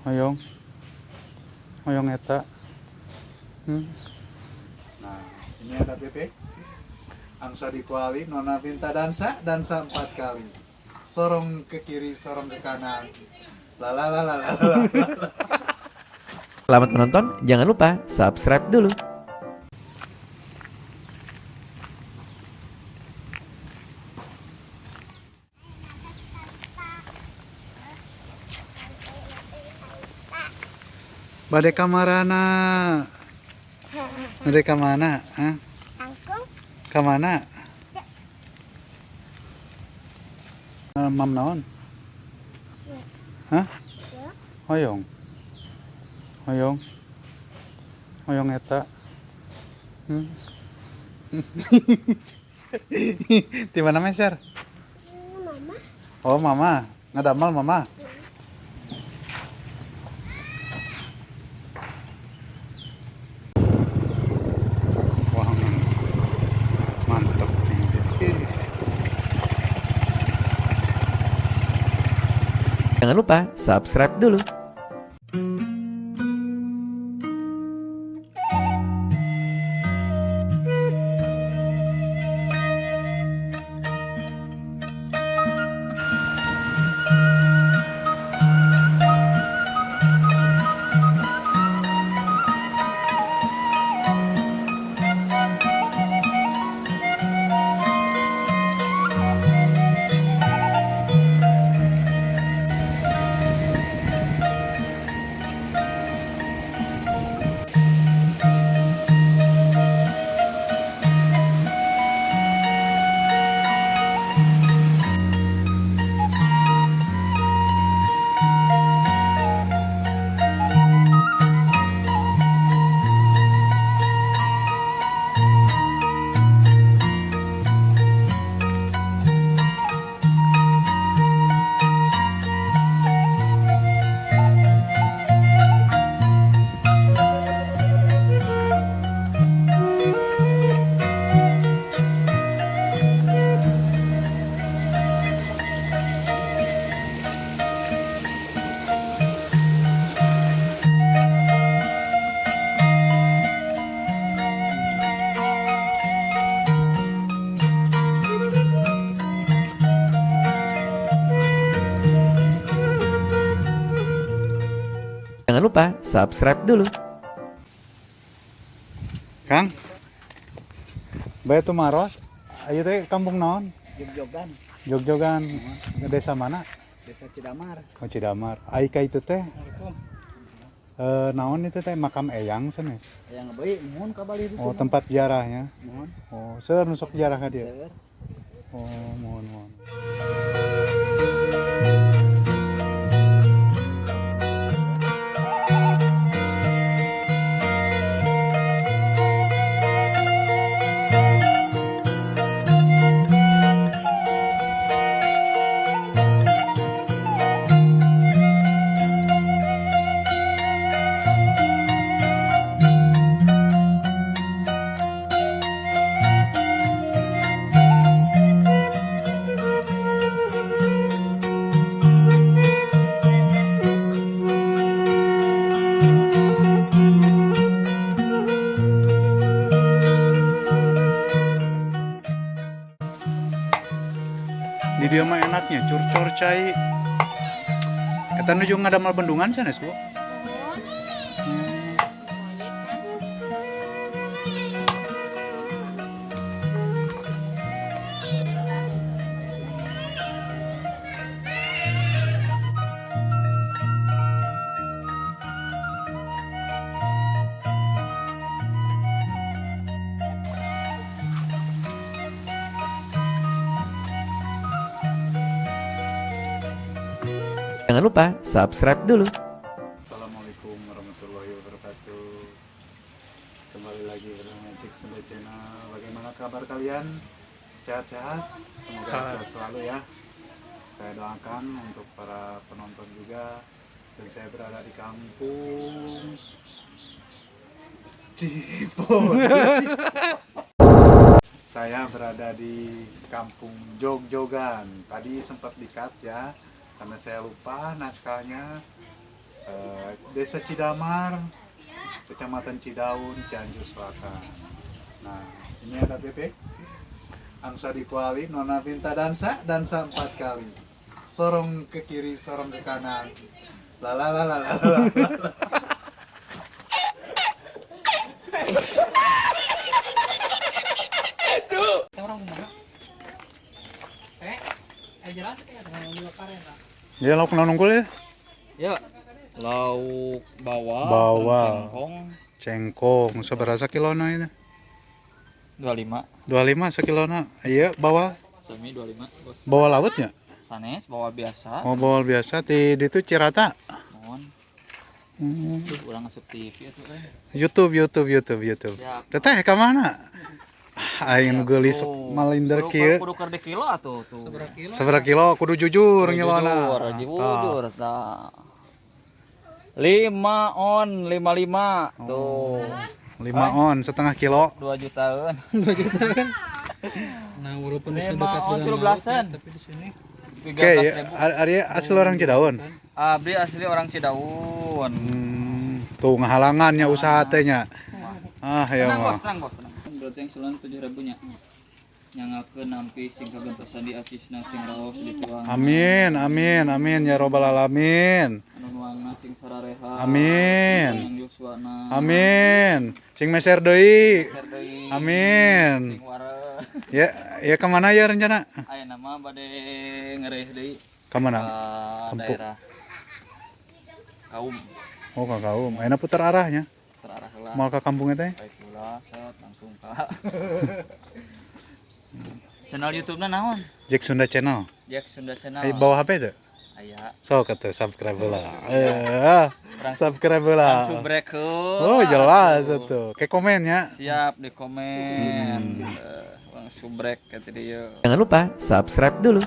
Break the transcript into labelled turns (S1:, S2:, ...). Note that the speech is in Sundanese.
S1: Hoyong. Hoyong eta. Nah, ini ada bebek. Angsa di kuali, nona minta dansa, dansa 4 kali. Sorong ke kiri, sorong ke kanan. La la la la la la.
S2: Selamat menonton, jangan lupa subscribe dulu.
S1: Bade kamarana? Bade kamana? Hah? Kamana? Mam naon? Hah? Hoyong. Hoyong. Hoyong eta. Di mana meser?
S3: Mama.
S1: Oh, mama. Ngadamal mama. Wah, mantap nih.
S2: Jangan lupa subscribe dulu. Jangan lupa subscribe dulu.
S1: Kang, bae tumaros, ayo teh kampung naon?
S4: Jogjogan.
S1: Jogjogan, desa mana?
S4: Desa Cidamar.
S1: Oh, Cidamar. Ai ka itu teh? Naon itu teh makam eyang sanes?
S4: Eyang bayi, mohon ka Bali itu.
S1: Oh, tempat ziarahnya.
S4: Mohon.
S1: Oh, seueur nu sok ziarah ka dieu.
S4: Seueur.
S1: Oh, mohon mohon. Di dia mah enaknya curcor cai. Eta nuju ngadamal bendungan sanes, Bu?
S2: Jangan lupa subscribe dulu.
S1: Assalamualaikum warahmatullahi wabarakatuh. Kembali lagi bersama Cik Sunda Channel. Bagaimana kabar kalian? Sehat-sehat? Semoga sehat selalu ya. Saya doakan untuk para penonton juga. Dan saya berada di kampung Cipori. Saya berada di kampung Jogjogan. Tadi sempat di-cut ya, karena saya lupa naskahnya. Desa Cidamar, Kecamatan Cidaun, Cianjur Selatan. Nah, ini ada bebek. Angsa di kuali, Nona minta dansa, dansa 4 kali. Sorong ke kiri, sorong ke kanan. La la la la la la. Ya lauk naon unggul ya?
S3: Ya, lauk bawal,
S1: Bawal.
S3: cengkong.
S1: Cengkong, sabaraha sakilona itu?
S3: 25.
S1: 25 sakilona. Iya, bawal.
S3: Semi 25, Bos.
S1: Bawal lautnya?
S3: Sanes bawal biasa.
S1: Oh, bawal biasa di itu Cirata.
S3: Mohon. Tuh urang asup TV atuh euy.
S1: YouTube, YouTube, YouTube, YouTube.
S3: Siap.
S1: Teteh ka mana? Ah, aing nu geulis malinder kieu.
S3: Kudu keur di kilo atuh tuh.
S1: Sabaraha kilo kudu jujur ngilona.
S3: Jujur, jujur tah. 5 on 55 tuh.
S1: 5 on setengah kilo.
S3: 2 jutaan.
S4: 2 juta kan. Nah, walaupun di sini
S3: Lima
S4: dekat
S3: on
S4: dengan
S3: tilu
S4: laut ya,
S3: belasan.
S4: tapi di sini
S1: Oke, ya, ari asli orang Cidaun.
S3: Abdi asli orang Cidaun.
S1: Tuh ngahalangannya usaha teh nya. Ah, ya
S3: Tenang
S1: mah.
S3: bos, tenang bos, tenang. Berarti yang sulan 7.000 nya. Nyangakeun nampi sing kagentosan di acisna sing raos dituang.
S1: Amin, amin, amin ya robbal alamin.
S3: Anu nuangna sing sarareha.
S1: Amin.
S3: Yang yuswana.
S1: Amin. Sing meser deui.
S3: Meser deui.
S1: Amin.
S3: Sing wareg.
S1: Ya, ya kemana ya rencana?
S3: Aya nama bade ngereh deui.
S1: Kemana?
S3: Ka
S1: Kampung.
S3: daerah Kaum.
S1: Oh, ke Kaum. Enak putar arahnya.
S3: Terarah heula.
S1: Mau ke kampungnya teh?
S3: Baik pula set langsung ka. Channel YouTube-na naon?
S1: Jack Sunda Channel.
S3: Jack Sunda Channel.
S1: Eh, bawa HP tuh?
S3: Aya.
S1: So kata subscribe lah. Eh, subscribe lah.
S3: Langsung break.
S1: Oh, jelas itu. Kayak komen ya.
S3: Siap di komen. Langsung break ke dieu.
S2: Jangan lupa subscribe dulu.